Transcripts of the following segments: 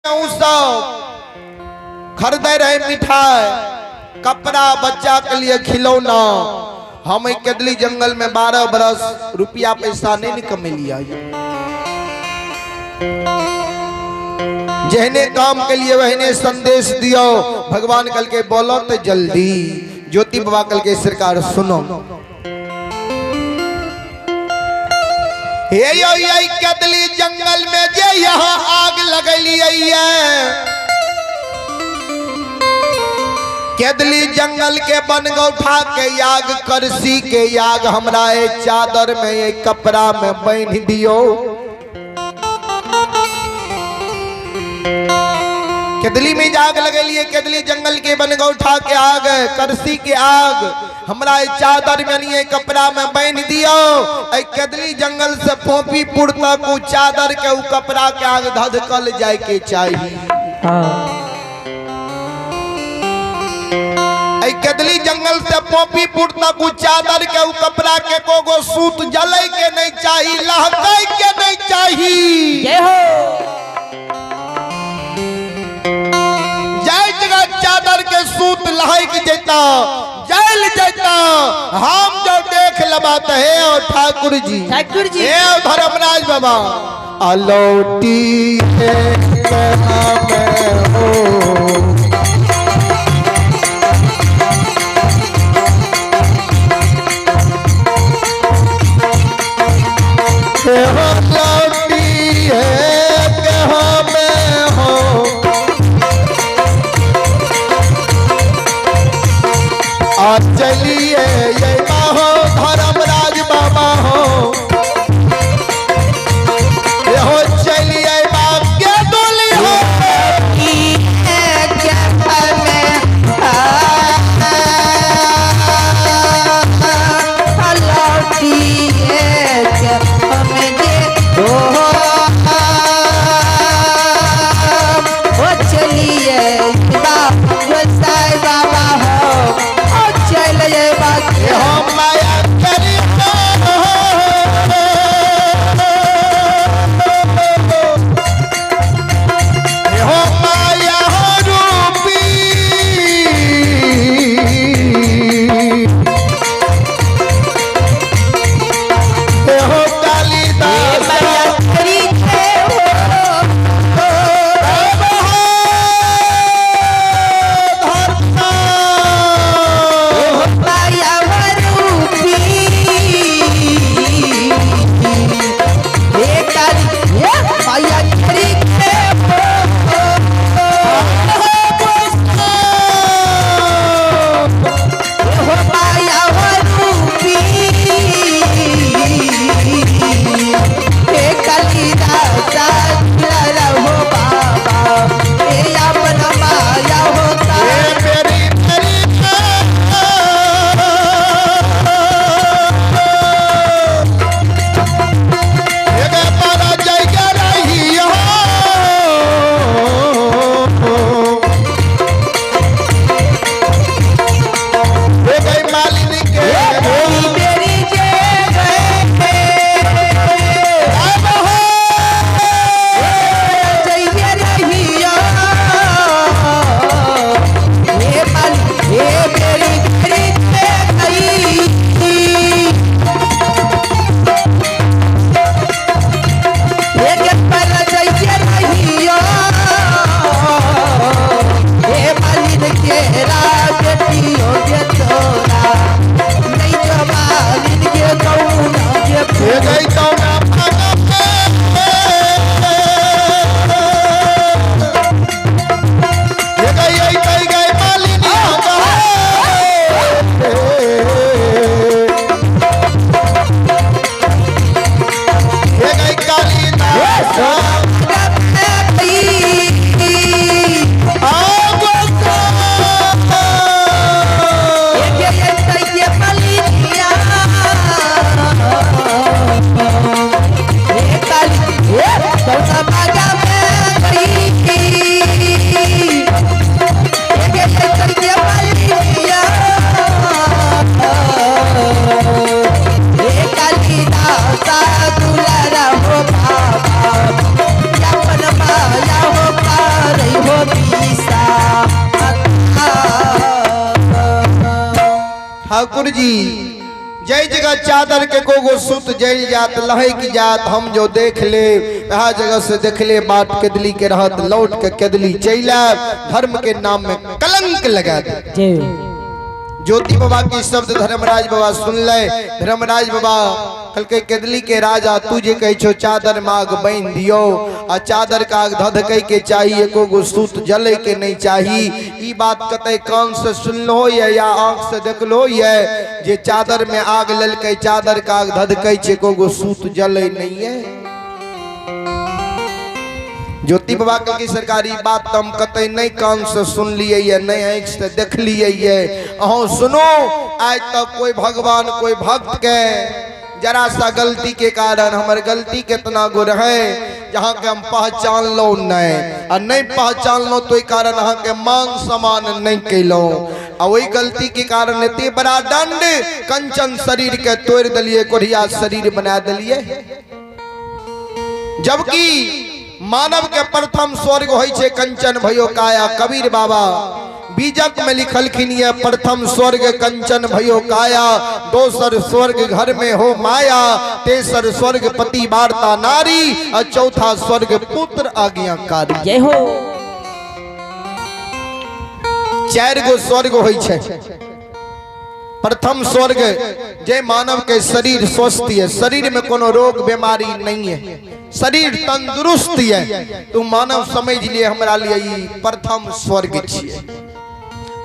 सब खरीदे रहे मिठाई, कपड़ा, बच्चा के लिए खिलौना। हम केदली जंगल में 12 बरस रुपया पैसा नहीं कमेलिया। जेहने काम के लिए वहने संदेश दियो। भगवान कल के बोलो तो जल्दी। ज्योति बाबा कल के सरकार सुनो, हे यो ये केदली जंगल में जे यहाँ आग लगलिए, केदली जंगल के बनगौठा के आग, करसी के आग हमरा एक चादर में एक कपड़ा में बांध दियो। केदली में आग लगेलिए, केदली जंगल के बनगौठा के आग, करसी के आग हमरा एक चादर में नहीं कपड़ा में बांध दियो। केदली जंगल से पोपीपुर तक उ चादर के उ कपड़ा के आग धधकल जाए के चाहिए। केदली जंगल से पोपीपुर तक उ चादर के उ कपड़ा के कोगो सूत जले के नहीं चाहिए, लहके के नहीं चाहिए। जय हो। जय जगह चादर के सूत लहक जेता, जल जेता, हम जो देख लबात है। और ठाकुर जी, ठाकुर जी, हे धर्मराज बाबा, अलौटी है हो। लौटी है में हो। आ चलिए ये बाहो धर्मराज बाबा हो, ये हो चलिए बाप के डोली हो। ठाकुर जी जय जगह चादर के गोगो सुत जल जात लहक जात, हम जो देख ले वह जगह से देख ले बाट केदली के रहत, लौट के केदली चल आयब, धर्म के नाम में कलंक लगा दे। जय हो। ज्योति बाबा के शब्द धर्मराज बाबा सुन ले। धर्मराज बाबा कहलकै केदली के राजा तू जे कहै छो चादर माग बान्हि दियो, आ चादर के आग धधकै के चाही, एको गो सूत जलै के नहीं चाही। ई बात कतै कान से सुनलो ये या आंख से देखलो ये जे चादर में आग ललकै, चादर के आग धधकै छै, एको गो सूत जलै नहीं है। ज्योति बाबा कहलकै सरकारी बात तो हम कतै नहीं कान से सुन लिए ये, नहीं आँख से देख लिए ये, अहों सुनो आज तक कोई भगवान कोई भक्त के जरा सा गलती के कारण हमर गलती कितना गो रहे जहाँ के हम पहचान लो नहीं, आ नहीं पहचान लो तो कारण अहाँ के मान सम्मान नहीं कैलो, आ वही गलती के कारण एते बड़ा दंड कंचन शरीर के तोड़ दिलिए, कोढ़िया शरीर बना दिलिए। जबकि मानव के प्रथम स्वर्ग होइ छै कंचन भयो काया। कबीर बाबा बीजक में लिखलखिन ये प्रथम स्वर्ग कंचन भयो काया, दोसर स्वर्ग घर में हो माया, तेसर स्वर्ग पति वार्ता नारी, और चौथा स्वर्ग पुत्र आज्ञाकारी। जय हो। चारि गो स्वर्ग होइ छै। प्रथम स्वर्ग जे मानव के शरीर स्वस्थ है, शरीर में कोनो रोग बीमारी नहीं है, शरीर तंदुरुस्त है, तो मानव समझ लिए हमरा लिए ई प्रथम स्वर्ग छिए।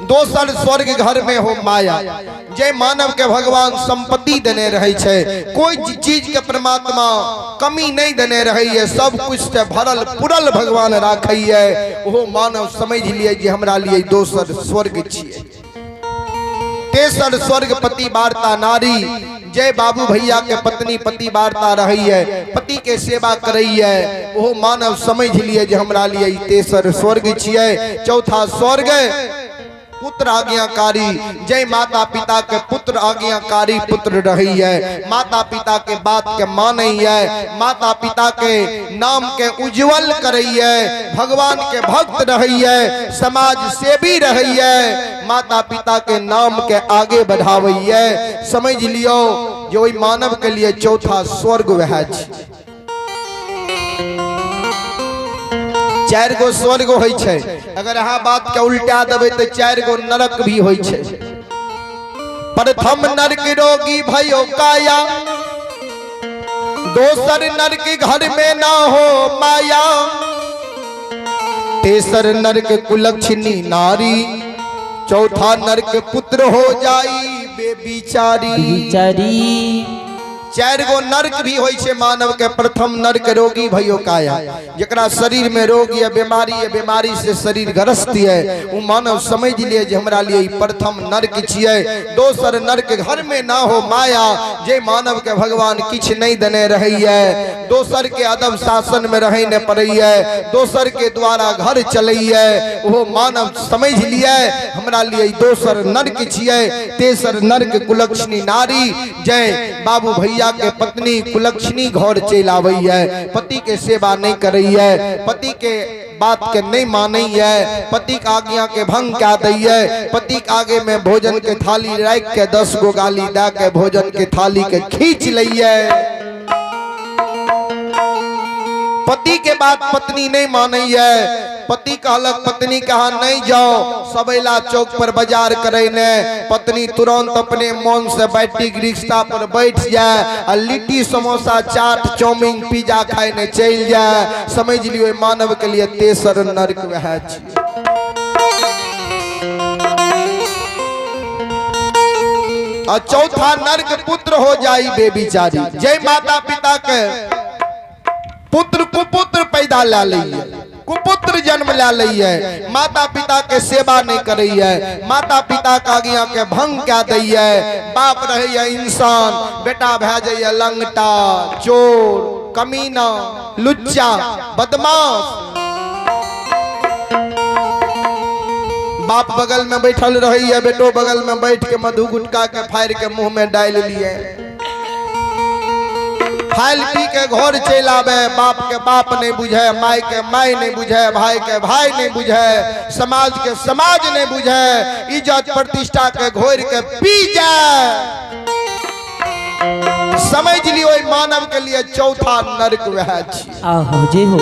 दोसर स्वर्ग घर में हो माया, जे मानव के भगवान संपत्ति देने रहे छै, कोई चीज के परमात्मा कमी नहीं देने रहे है, सब कुछ से भरल पुरल भगवान राखे है, वो मानव समझ लिए जे हमरा लिए दोसर स्वर्ग छिए। तेसर स्वर्ग पति वार्ता नारी, जय बाबू भैया के पत्नी पति वार्ता रही है, पति के सेवा करई है, वो मानव समझ लिए जे हमरा लिए ई तेसर स्वर्ग छिए। चौथा स्वर्ग पुत्र आज्ञाकारी, जय माता पिता के पुत्र आज्ञाकारी पुत्र रही है, माता पिता के बात के मानै है, माता पिता के नाम के उज्जवल करई है, भगवान के भक्त रही है, समाज सेवी रही है, माता पिता के नाम के आगे बढ़ावई है। समझ लियो जो ओहि मानव के लिए चौथा स्वर्ग वह छै। चारि गो स्वर्ग होइ छै, अगर अहाँ बात के उल्टा देबै तऽ चारि गो नरक भी होइ छै। प्रथम नरक रोगी भयो काया, दोसर नरक घर में ना हो माया, तेसर नरक कुलक्षणी नारी, चौथा नरक पुत्र हो जाई बेबिचारी। बेचारी। चारि गो नरक भी होइ छै मानव के। प्रथम नरक रोगी भयो काया, जकरा शरीर में रोग या बीमारी या बीमारी से शरीर ग्रस्त है, वो मानव समझ लिए जे हमरा लिए ई प्रथम नरक छियै। दोसर नरक घर में ना हो माया, जे मानव के भगवान किछु नहीं देने रहैये, दोसर के अदब शासन में रहै ने पड़ैये, दोसर के द्वारा घर चलैये, वो मानव समझ लिए हमरा लिए ई दोसर नरक छियै। तेसर नरक कुलक्षणी नारी, जय बाबू भैया के पत्नी कुलक्षणी घर चलि आबैये, पति के सेवा नहीं करैये, पति के बात के नहीं मानैये, पति के आज्ञा के भंग कए दैये, पति के आगे में भोजन के थाली राखि के 10 गो गाली दए के भोजन के थाली के खींच लैये। पति के बात पत्नी नहीं मानैये, पति कहलक पत्नी कहा नहीं जाओ सबैला चौक पर बाजार करे ने, पत्नी तुरंत अपने मन से बैटरी रिक्शा पर बैठ जाए आ लिट्टी समोसा चाट चाउमीन पिज्जा खाए ने चलि जाए। समझ लियो मानव के लिए तेसर नरक वह छियै। आ चौथा नरक पुत्र हो जाई बेबिचारी, जय माता पिता के पुत्र कुपुत्र पैदा ला लैये, कुपुत्र जन्म ला लैये, माता पिता के सेवा नहीं करैये, माता पिता के आज्ञा के भंग कए दैये, बाप रहैये इंसान, बेटा भए जाइए लंगटा, चोर, कमीना, लुच्चा, बदमाश। बाप बगल में बैठल रहैये, बेटो बगल में बैठ के मधु गुटखा के फाड़ के मुंह में डाल लिए। खायल पी के घर चलि आवे, बाप के बाप नहीं बुझे, माय के माय नहीं बुझे, भाई के भाई नहीं बुझे, समाज के समाज नहीं बुझे, इज्जत प्रतिष्ठा के घोर के पी जाए, समझ लियो मानव के लिए चौथा नरक वह छी। आहो जे हो।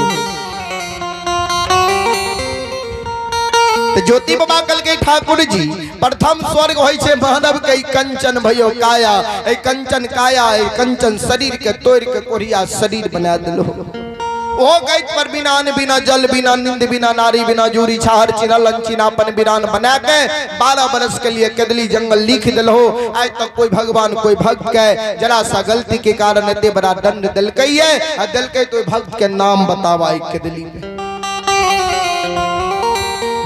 तो ज्योति बाबा कल के ठाकुर जी प्रथम स्वर्ग होय छे मानव के कंचन भयो काया, ए कंचन काया, ए कंचन शरीर के तोड़ के कोरिया शरीर बना दिलो। ओ गैत पर बिना अन्न बिना जल बिना नींद बिना नारी बिना जूरी छाहर चिनल अनचिनापन बिरान बना के 12 बरस के लिए केदली जंगल लिख दिलो। आज तक कोई भगवान कोई भक्त के जरा सा गलती के कारण एते बड़ा दंड दिलकै है, आ दिलकै तो भक्त के नाम बतावा केदली में।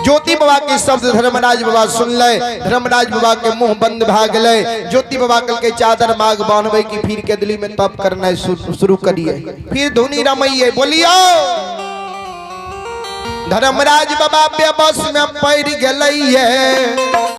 ज्योति बाबा के शब्द धर्मराज बाबा सुन ले, धर्मराज बाबा के मुंह बंद भा गेलै। ज्योति बाबा कल के चादर माग बांधबै कि फिर केदली में तप करना शुरू करिए, फिर धुनी रमैये। बोलियो धर्मराज बाबा बेबस में पड़ गेलै है।